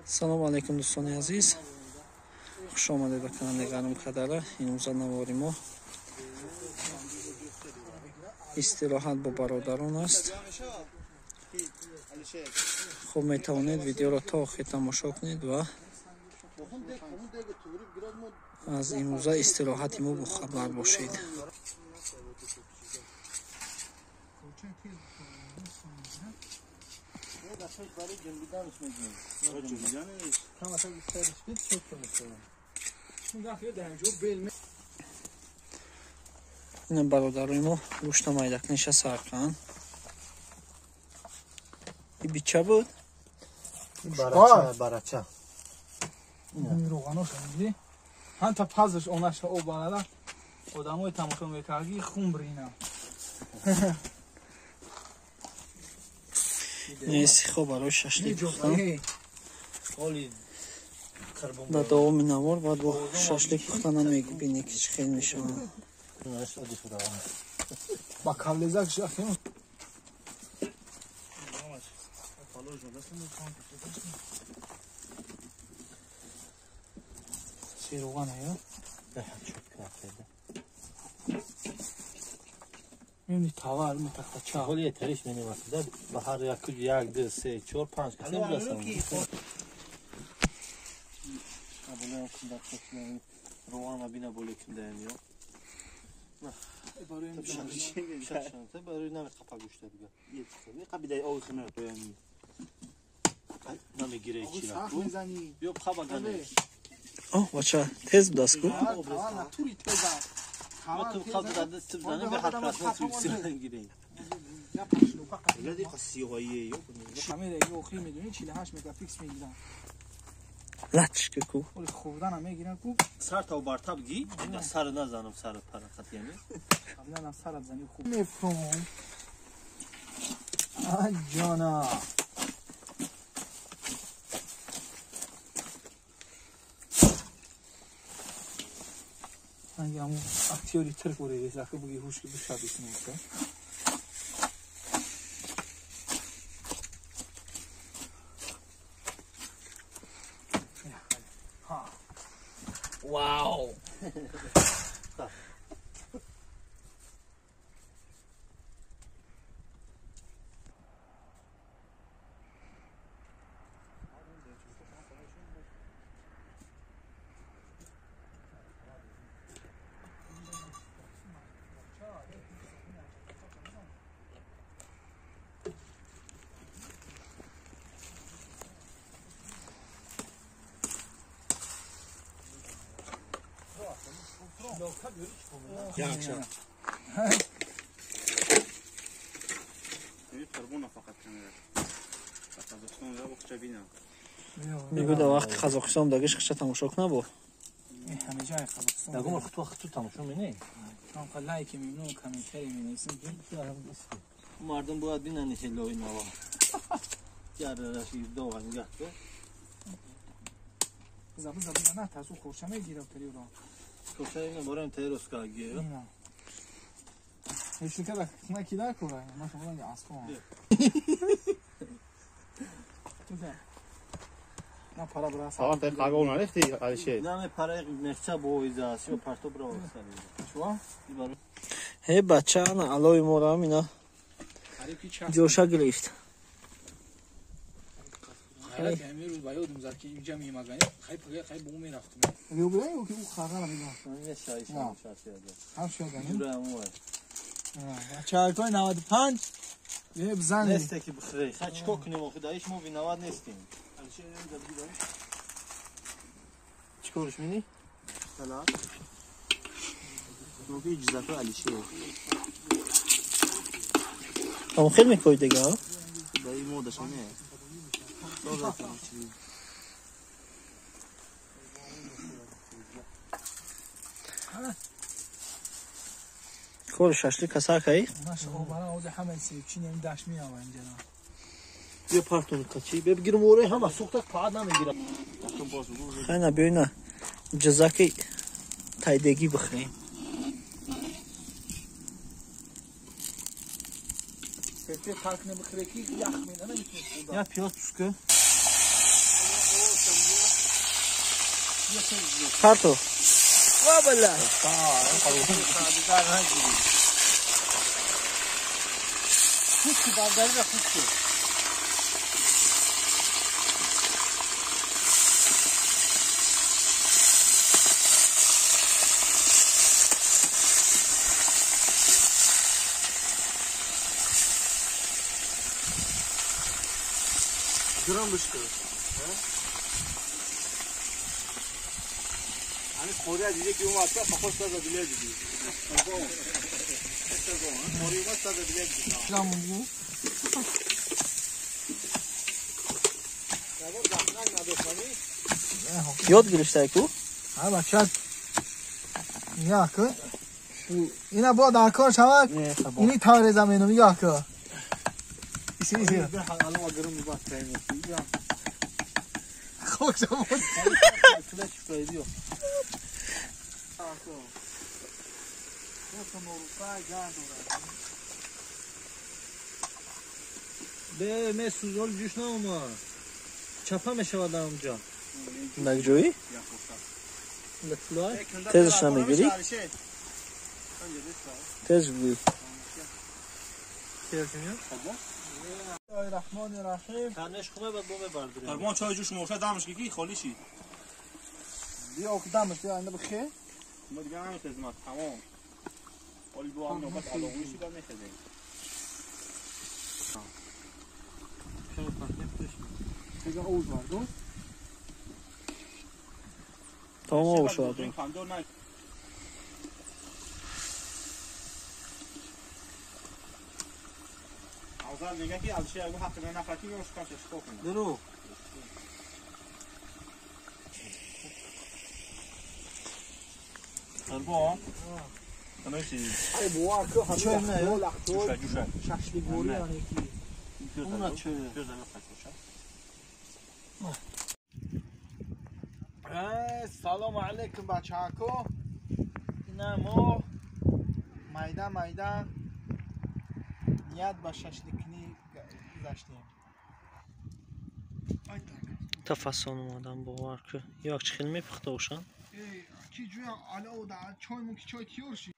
Салому алайкум дӯстони азиз, хуш омадед ба канали Ғарм Кадара. Имрӯза навори мо истироҳат бо бародарон аст. Хуб, метавонед видеоро то охир тамошо кунед ва аз имрӯза истироҳати мо бохабар бошед. Ина бародарои мо гӯшта майдакниша сар кунанд. И бича буд? Барача, барача. Роғаноша мидӣ? Ҳанта пазаш онаша обанада одамои тамошо мекарди хун брина. Неси хо барои шашлик пухтан. Ба давоми навор баъд бо шашлик пухтана мебинӣ ки чӣ хел мешавад. Ба кавлезак шахем. Сероғана я? Мебини товар метахта ча. Ҳоли тариш менемасида ба ҳар як 1 2 3 4 5 кас намерасам. Роғана бина боле ким даям ё. Барои нами қапа гӯшта бига. Қабидаи ови хина рояни. Намегире чира. Ё қаба гане. О, бача, тез будааст ку? Тури теза. Ту қабл дада тиб зани бе ҳар прасна туи гирем. Камера охир медонӣ 48 мегапикс мегирам. Лачка ку. Оли хӯрданам мегирам ку. Сар та бартаб ги, сар назанам сар парақат яъне. Қаблан сарат зани хуб. Мефром. А ҷона. Ҳамун актёри тирк ореезака буги ҳуш ки бишабисмоса. Вау! Мегӯ дар вақти Қазоқистон дагиш хича тамошо куна бо? Ҳамеҷаи Қазоқистон. Дагумар хуту хуту тамошо мене? Чонқа лайки мемнун, комментари менависем. Мардум бояд бинани хелои нава. Ярараш доға нигаҳ кун. Забы забы на тазу хурша мегирам тариро. Хурша ина борам терос кагиё. Ҳеч када на кида кура, ма шумо аскон. На пара бра. Саван та қагол нарехти Алишер. На пара мехча боиза, сио парто бра осали. Чуа? Ҳе бача, ана алои морам ина. Ҷоша гирифт. Хайрат амир рӯз ба ёдум зад ки инҷа мемагани, хай пага хай бо мерафтум. Ё ки ӯ хағара мегам. Не шай шай шай. Ҳам шогани. Чаркои 95 е бизани. Несте ки бихрей. Хай чико кунем охи даиш мо виноват нестем. Чикорш мини? Салат. Нуги иҷзато Алишер. Ам хел мекои дига? Даи модаша не. Кори шашлик касар каи? Бия партон качи, бия бигирам ораи ҳама сӯхта паат намегирам. Хайна биёина ҷазаки тайдегӣ бихӯрем. Пепе тарк набихӯре ки ях мена наметавонӣ хӯрда. Я пиёз пушка. Парту. Ва балла. Хушки бардари хушки. Грам бишка. Hani Kore diyecek ki um atsa fakos da bile gidiyor. Kore umat da bile gidiyor. Lan bu. Ёд гирифтай ку? Ҳа бача. Нигоҳ кун. Ина бо дар кор шавад. Ини тавре замину нигоҳ кун. Иси иси. Хок шавад. Бе ме сузол ҷӯш наома. Чапа мешавад онҷо. Нагҷоӣ? Тезш намегирӣ? Тез гӯй. Раҳмони раҳим. Танеш хуме бад боме бардорем. Фармон чой ҷӯш моша дамш ки холӣ шид. Биё ки дамш биё анда бихе. Мо дига намехезем тамом. Оли бо ҳам нобат алоғӯй шид бад мехезем. Тамом об шуд. Авзал мега ки Алишер ягон ҳаққи ман нахати меош кам шишко кунад. Дурӯғ. Арбо. Танаши. Ай бува ку Чой не, ё? Ҷуша ҷуша. Шашлик бурӣ яъне ки. Уна чой. Салому алейкум бачаҳако. Ина мо майда майда ният ба шашликкунӣ гузаштем. Та фасон омадам бовар ку. Як чӣ хел мепухта бошанд? Ки ҷӯя ало чой муки чой тиёр шид.